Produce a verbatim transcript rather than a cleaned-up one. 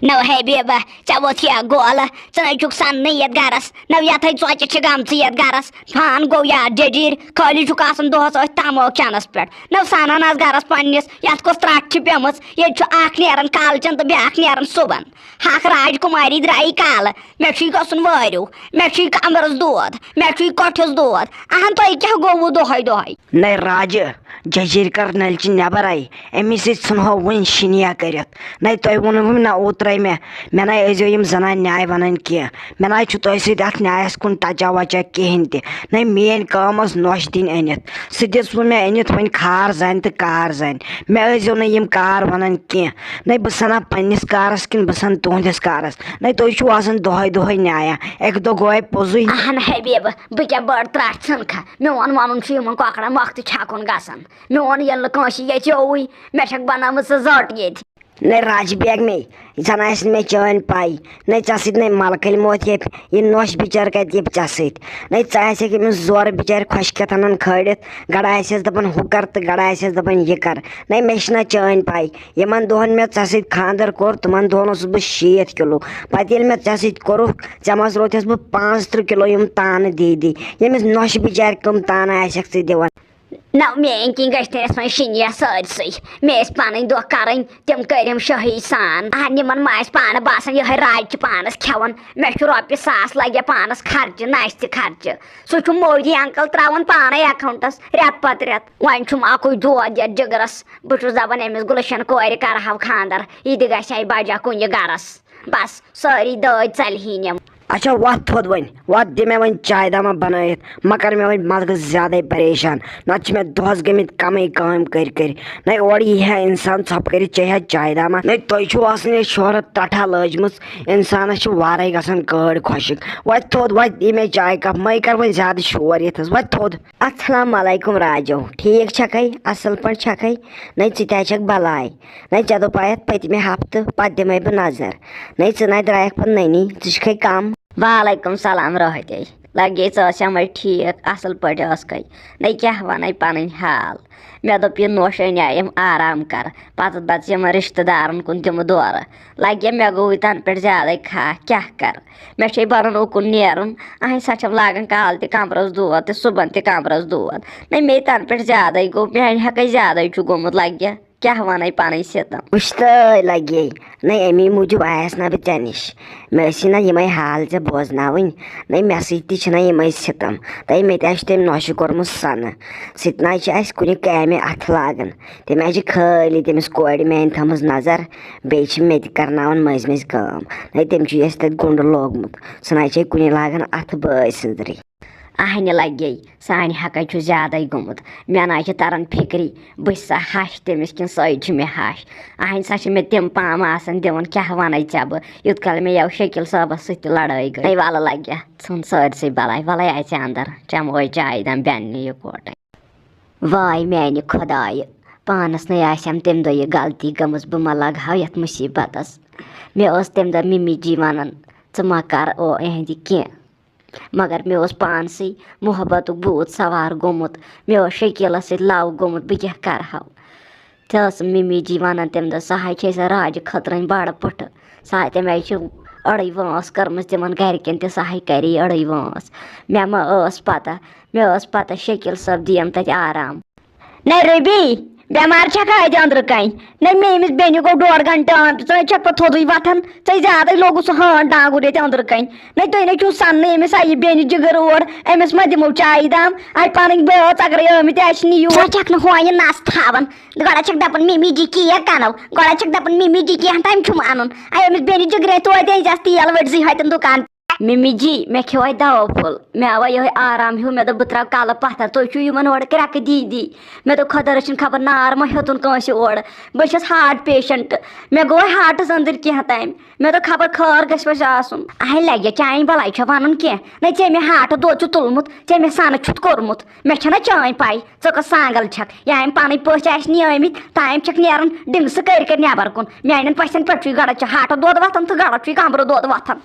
نو حبیبہ، ژےٚ ووٚتھ یا گولہٕ، ژٕ نَے چھُکھ سَننٕے یَتھ گَرَس۔ نو یَتھَے ژۄچہِ چھِ گٔمژٕ یَتھ گَرَس۔ پان گوٚو یا جٔجیٖر، خٲلی چھُکھ آسان دۄہَس أتھۍ تَموک چَنَس پٮ۪ٹھ۔ نو سَنان آس گَرَس پنٛنِس، یَتھ کۄس ترٛٹھ چھِ پیٚمٕژ۔ ییٚتہِ چھُ اَکھ نیران کالچَن تہٕ بیٛاکھ نیران صُبحَن۔ حق راج کُماری درٛایی کالہٕ۔ مےٚ چھُے گژھُن وٲرِو، مےٚ چھُے کمرس دود، مےٚ چھُے کۄٹھِس دود۔ اہن، تۄہہِ کیٛاہ گوٚوٕ دۄہے دۄہے؟ نَے راجہِ، جٔجیٖر کر نلچہِ نٮ۪بر اَے، أمِس سۭتۍ ژھٕنہو وٕنۍ شِنیا کٔرِتھ۔ نَے تۄہہِ ووٚنوُم نہ اوترَے مےٚ، مےٚ نَے ٲسۍزیو یِم زنانہِ نیٛاے وَنان کینٛہہ۔ مےٚ نَے چھُ تۄہہِ سۭتۍ اَتھ نیٛایَس کُن ٹچا وچا کِہیٖنۍ تہِ۔ نَے میٛٲنۍ کٲم ٲس نۄش دِنۍ أنِتھ، سُہ دِژوٕ مےٚ أنِتھ، وۄنۍ کھار زَنہِ تہٕ کار زَنہِ۔ مےٚ ٲسۍزیو نہٕ یِم کار وَنان کینٛہہ۔ نَے بہٕ سَنہٕ پنٛنِس کارَس کِنہٕ بہٕ سَنہٕ تُہٕنٛدِس کارَس؟ نَے تُہۍ چھِو آسان دۄہَے دۄہَے نیٛایا۔ اَکہِ دۄہ گوٚو اَتہِ پوٚزُے۔ اہن حبیبہٕ، بہٕ کیٛاہ بٔڑ ترٛٹھ ژھٕنکھا؟ میون وَنُن چھُ یِمَن کۄکرَن وقتہٕ چھَکُن گژھان۔ میون ییٚلہِ نہٕ کٲنٛسہِ ییٚژھِ یووُے، مےٚ چھَکھ بَنٲومٕژ ژٕ زٔٹ ییٚتہِ۔ نَے راجہِ بیگ مے، زَن آسہِ نہٕ مےٚ چٲنۍ پَے۔ نَے ژےٚ سۭتۍ نَے مَلکَلۍ موت ییٚپہِ، یہِ نۄش بِچٲر کَتہِ ییٚپہِ ژےٚ سۭتۍ؟ نَے ژٕ آسٮ۪کھ أمِس زورٕ بِچارِ خۄشکٮ۪تھ اَنان کھٲلِتھ، گَڑا آسٮ۪س دَپان ہُہ کَر تہٕ گَڑا آسٮ۪س دَپان یہِ کَر۔ نَے مےٚ چھِنہ چٲنۍ پَے، یِمَن دۄہَن مےٚ ژےٚ سۭتۍ خانٛدَر کوٚر، تِمَن دۄہَن اوسُس بہٕ شیٖتھ کِلوٗ۔ پَتہٕ ییٚلہِ مےٚ ژےٚ سۭتۍ کوٚرُکھ، ژےٚ منٛز روٗدتھَس بہٕ پانٛژھ تٕرٛہ کِلوٗ یِم تانہٕ دی دی۔ ییٚمِس نۄشہِ بِچارِ کٕم تانہٕ آسٮ۪کھ ژٕ دِوان؟ نہ، میٲنۍ کِنۍ گژھِ نہٕ اَسہِ وۄنۍ شِنیا سٲرسٕے۔ مےٚ ٲسۍ پَنٕنۍ دۄہ کَرٕنۍ، تِم کٔرِم شٲہی سان۔ اہن، یِمَن ما آسہِ پانہٕ باسان یِہوٚے راج چھِ پانَس کھٮ۪وان۔ مےٚ چھُ رۄپیہِ ساس لَگہِ پانَس خرچہِ، نَستہِ خرچہِ۔ سُہ چھُ مودی انکل ترٛاوان پانے اکاؤنٹس رٮ۪تہٕ پتہٕ رٮ۪تہٕ۔ وۄنۍ چھُم اکُے دود یتھ جگرس۔ بہٕ چھُس دپان أمِس گُلشن کورِ کرہاو خاندر، یہِ تہِ گژھِ ہے بجا کُنہِ گرس۔ بس، سٲری دٲدۍ ژلہٕ ہنم۔ اچھا، وۄتھ تھوٚد وۄنۍ، وۄتھ دِ مےٚ وۄنۍ چاے دامہ بنٲیِتھ، مہ کر مےٚ وۄنۍ مغز زیادے پریشان، نتہٕ چھِ مےٚ دۄہس گٔمٕتۍ کمٕے کامہِ کٔرۍ کٔرۍ۔ نَے اورٕ یی ہا انسان ژھۄپہٕ کٔرِتھ چیٚیہِ ہا چاے دامہ۔ نَے تۄہہِ چھُو آسان یہِ شہرت ٹٹھا لٲجمٕژ، انسانس چھِ وارے گژھان کٲڑۍ خۄشک۔ وۄتھ تھوٚد، وۄتھ یہِ مےٚ چاے کپ، مَے کر وۄنۍ زیادٕ شور ییٚتھس، وۄتھ تھوٚد۔ السلام علیکم راجو، ٹھیٖک چھکھے؟ اصل پٲٹھۍ چھکھے؟ نَے ژٕ تہِ ہا چھکھ بلاے۔ نَے ژےٚ دوٚپایتھ پٔتمہِ ہفتہٕ، پتہٕ دِمے بہٕ نظر۔ نَے ژٕ نَے درٛایکھ پتہٕ نٔنی، ژٕ چھکھے کم۔ وعلیکم سلام راہتے۔ لگے ژٕ ٲسیا وۄنۍ ٹھیٖک، اصل پٲٹھۍ ٲسکھے؟ نَے کیٛاہ ونے پنٕنۍ حال؟ مےٚ دوٚپ، یہِ نوش اَنیایم آرام کر، پتہٕ دَژ یِمن رشتہٕ دارن کُن دِمہٕ دورٕ۔ لگے مےٚ گوٚوٕے تنہٕ پٮ۪ٹھ زیادے کھاہ، کیٛاہ کر؟ مےٚ چھے بنان اُکُن نیرُن، اہنہِ سا چھم لاگان کالہٕ تہِ کمرس دود تہٕ صُبحن تہِ کمرس دود۔ نَے مے تنہٕ پٮ۪ٹھ زیادے گوٚو، میانہِ حقے زیادے چھُ گوٚمُت لگے۔ کیٛاہ وَنَے پَنٕنۍ سِتَم؟ وٕچھ تہٕ لَگے، نَے اَمی موٗجوٗب آیَس نہ بہٕ ژےٚ نِش۔ مےٚ ٲسی نہ یِمَے حال ژےٚ بوزناوٕنۍ، نَے مےٚ سۭتۍ تہِ چھِنہ یِمَے سِتَم۔ تَے مےٚ تہِ آسہِ تٔمۍ نۄشہِ کوٚرمُت سَنہٕ۔ سُہ تہِ نہ چھِ اَسہِ کُنہِ کامہِ اَتھٕ لاگان۔ تٔمۍ آسہِ چھِ خٲلی تٔمِس کورِ میٛانہِ تھٲومٕژ نظر، بیٚیہِ چھِ مےٚ تہِ کَرناوان مٔنٛزۍ مٔنٛزۍ کٲم۔ نَے تٔمۍ چھُ اَسہِ تَتہِ گُنٛڈٕ لوگمُت۔ سُہ نہ چھِ کُنہِ لاگان اَتھٕ بٲے سٕنٛدرٕے۔ اہنہِ لگے، سانہِ حقے چھُ زیادے گوٚمُت۔ مےٚ نہ چھُ تران فکری، بہٕ چھسا ہش تٔمِس کِنہٕ سۄے چھِ مےٚ ہش۔ اہنہِ سا چھِ مےٚ تِم پامہٕ آسان دِوان، کیٛاہ ونے ژےٚ بہٕ، یوٗت کال مےٚ یَوٕ شکیل صٲبس سۭتۍ تہِ لڑٲے گٔے۔ ہے، وَلہٕ لگہِ، ژھٕن سٲرسٕے بلاے، وَلَے اَژِ اندر، چٮ۪مہوے چایہِ دام بیٚنہِ یِکوٹے۔ واے میانہِ خۄدایہِ، پانس نے آسٮ۪م تمہِ دۄہ یہِ غلطی گٔمٕژ، بہٕ ما لگہٕ ہا یتھ مُصیبتس۔ مےٚ ٲس تمہِ دۄہ مِمی جی ونان، ژٕ ما کر او اہندِ کینٛہہ۔ مگر مےٚ اوس پانسٕے محبتُک بھوٗت سوار گوٚمُت، مےٚ اوس شکیلس سۭتۍ love گوٚمُت، بہٕ کیٛاہ کرٕ ہا؟ تہِ ٲس مِمی جی ونان تمہِ دۄہ، سۄ ہاے چھے سۄ راجہِ خٲطرٕ بڑٕ پُٹھٕ، سۄ ہاے تمہِ آیہِ چھِ أڑٕے وٲنٛس کٔرمٕژ تِمن گرِکٮ۪ن تہِ، سۄ ہاے کرے أڑٕے وٲنٛس۔ مےٚ ما ٲس پتہ، مےٚ ٲس پتہ شکیل صٲب دِیم تتہِ آرام۔ نَے رُبی، بٮ۪مار چھَکھا اَتہِ أنٛدرٕ کَنۍ؟ نَے مےٚ ییٚمِس بیٚنہِ گوٚو ڈۄڈ گھنٹہٕ آمتِس، ژٕ نَے چھَکھ پَتہٕ تھوٚدُے وۄتھان۔ ژےٚ زیادَے لوٚگُس سُہ ہٲن ڈانٛگُر ییٚتہِ أنٛدرٕ کَنۍ۔ نَے تُہۍ نَے چھُو سَننٕے أمِس، آ، یہِ بیٚنہِ جِگر اور، أمِس ما دِمو چایہِ دام؟ اَتہِ پَنٕنۍ بٲژ اَگرَے آمٕتۍ آسہِ نہٕ یور۔ ژٕ چھَکھ نہٕ ہونہِ نَس تھاوان۔ گۄڈٕ چھَکھ دَپان، "مِمی جی کیک اَنو"، گۄڈٕ چھَکھ دَپان، "مِمی جی کینٛہہ تام چھُم اَنُن"۔ آ، أمِس بیٚنہِ جِگرِ توتہِ أنۍ زٮ۪س تیل، ؤٹۍ زٕے ہوتٮ۪ن دُکان۔ مِمی جی، مےٚ کھیوٚو اَتہِ دوا پھوٚل، مےٚ آو یِہوٚے آرام ہیوٗ، مےٚ دوٚپ بہٕ ترٛاوٕ کَلہٕ پَتھر، تُہۍ چھِو یِمَن اورٕ کرٛٮ۪کہٕ دی دی۔ مےٚ دوٚپ خۄدا رٔچھِن خبر نار ما ہیوٚتُن کٲنٛسہِ اورٕ، بہٕ چھَس heart patient، مےٚ گوٚو heartَس أنٛدٕرۍ کینٛہہ تام، مےٚ دوٚپ خبر خٲر گژھِ وَسہِ آسُن۔ اَہَے لَگہِ چانہِ بَلاے چھےٚ وَنُن کینٛہہ، نَے ژےٚ مےٚ heartہٕ دود چھُ تُلمُت، ژےٚ مےٚ سَنہٕ چھُتھ کوٚرمُت، مےٚ چھَنا چٲنۍ پَے ژٕ کۄس سانٛگَل چھَکھ، یا أمۍ پَنٕنۍ پٔژھۍ آسہِ نِیٲمٕتۍ تام چھَکھ نیران ڈِنٛگسہٕ کٔرۍ کٔرۍ نٮ۪بَر کُن، میٛانٮ۪ن پَژھٮ۪ن پٮ۪ٹھ چھُے گَرَس چھِ heartہٕ دود وۄتھان تہٕ گَرَس چھُے کَمرٕ دود وۄتھان۔